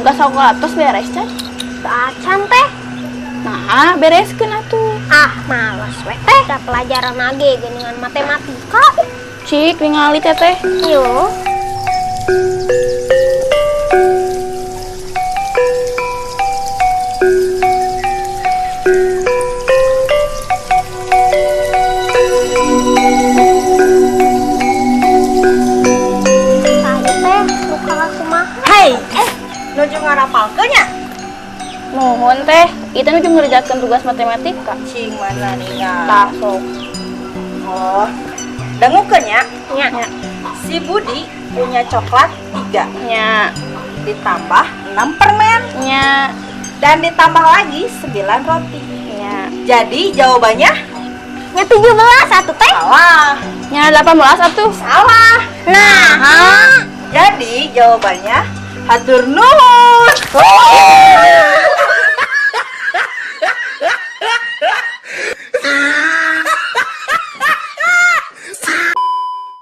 Tugas sekolah tos beres can? Acan, Teh. Nah, bereskeun atuh. Ah, males we, Teh. Da pelajaran lagi dengan matematika. Cik, ningali Teteh. Yo. Tadi teh luka kumaha? Hei, nuju ngarapalkeun nya? Nuhun, Teh, itu nuju ngerjakeun tugas matematika. Cing, mana ningal? Tah, sok. Oh. Dangukeun nya. Nya. Si Budi punya coklat 3 Nya. Ditambah 6 permen Nya. Dan ditambah lagi 9 roti. Nya. Jadi jawabannya? Nya 17 atuh, Teh. Salah. Nya 18 atuh. Salah. Nah. Jadi jawabannya hatur nuhun.